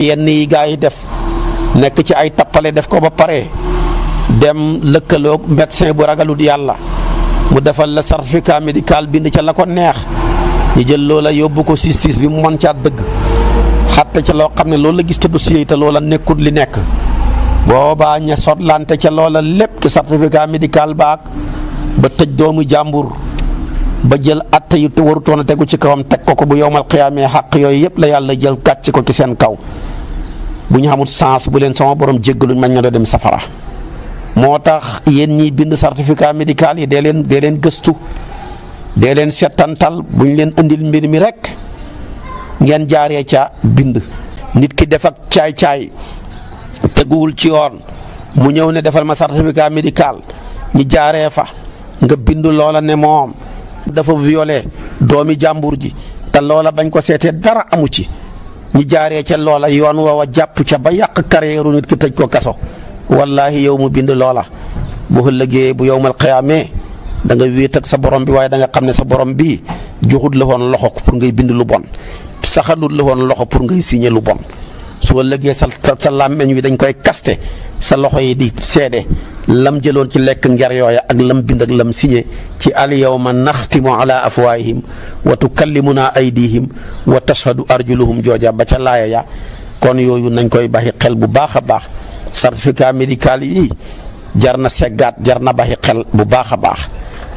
yenn yi gaa yi def nekk ci ay tappale def ko ba pare dem lëkkaloog médecin bu ragalut yàlla mu defal la certificat médical bind ca la ko neex ñu jël loola yóbbu ko justice bi mu mën caa dëgg xatte ca loo xam ne loolu la gis ca dossier yi te loola nekkut li nekk boobaa ña sotlante ca loola lépp ci certificat médical baak ba tëj doomu jàmbur ba jël atte yu te warutoon a tegu ci kawam teg ko bu yowmal qiyaamee xaq yooyu yëpp la yàlla jël kàcc ko ci seen kaw bu ñu xamul sens bu leen sama borom jéggaluñ mañ na doo dem safara. moo tax yéen ñiy bind certificat médical yi dee leen gëstu dee leen settantal bu ñu leen indil mbir mi rek ngeen jaaree ca bind. nit ki def ak caay-caay teguwul ci yoon mu ñëw ne defal ma certificat médical ñi jaaree fa nga bind loola ne moom dafa violé doomi jàmbur ji te loola bañ ko seetee dara amu ci ñi jaaree ca loola yoon woowa jàpp ca ba yàq carrière nit ki tëj ko kaso. wallahi yow mu bind loola bu ëllëgee bu yowmal qiyaamee da nga wéet ak sa borom bi waaye da nga xam ne sa borom bi joxut la woon loxo pour ngay bind lu bon saxalut la woon loxo pour ngay signé lu bon su ëllëgee sa làmmeñ wi dañ koy kaste sa loxo yi di seede lam jëloon ci lekk nger yooya ak lam bind ak lam signé ci al yawma naxtimu ala afwaahihim wa tukallimuna aydihim wa tashhadu arjuluhum jooja ba ca laaya ya kon yooyu nañ koy baxi xel bu baax a baax. certificat médical yi jar na seggaat jar na baxi xel bu baax a baax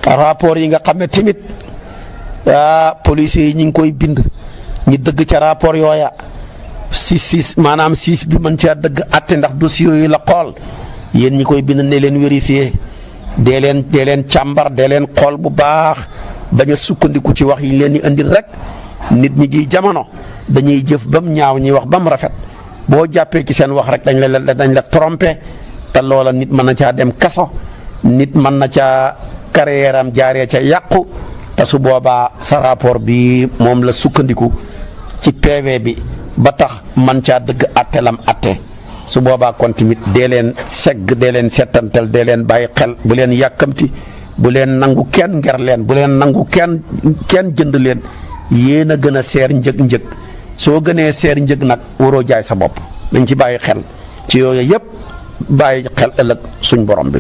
rapport yi nga xam ne tamit policiers yi ñu ngi koy bind ñi dëgg ca rapport yooya maanaam siis bi mën caa dëgg atte ndax dossier yooyu la xool yéen ñi koy bind ne leen vérifier dee leen càmbar dee leen xool bu baax bañ a sukkandiku ci wax yi leen di indil rek nit ñi gi jamono dañuy jëf ba mu ñaaw ñuy wax ba mu rafet. boo jàppee ci seen wax rek dañ la trompé te loola nit mën na caa dem kaso nit mën na caa carrière am jaaree ca yàqu te su boobaa sa rapport bi moom la sukkandiku ci PV bi ba tax man caa dëgg attelam atte su boobaa kon tamit dee leen segg dee leen settantel dee leen bàyyi xel bu leen yàkkamti bu leen nangu kenn nger leen bu leen nangu kenn jënd leen yéen a gën a seer njëg soo gënee seer njëg nag waroo jaay sa bopp dañ ci bàyyi xel ci yooyu yëpp bàyyi xel ëllëg suñ borom bi.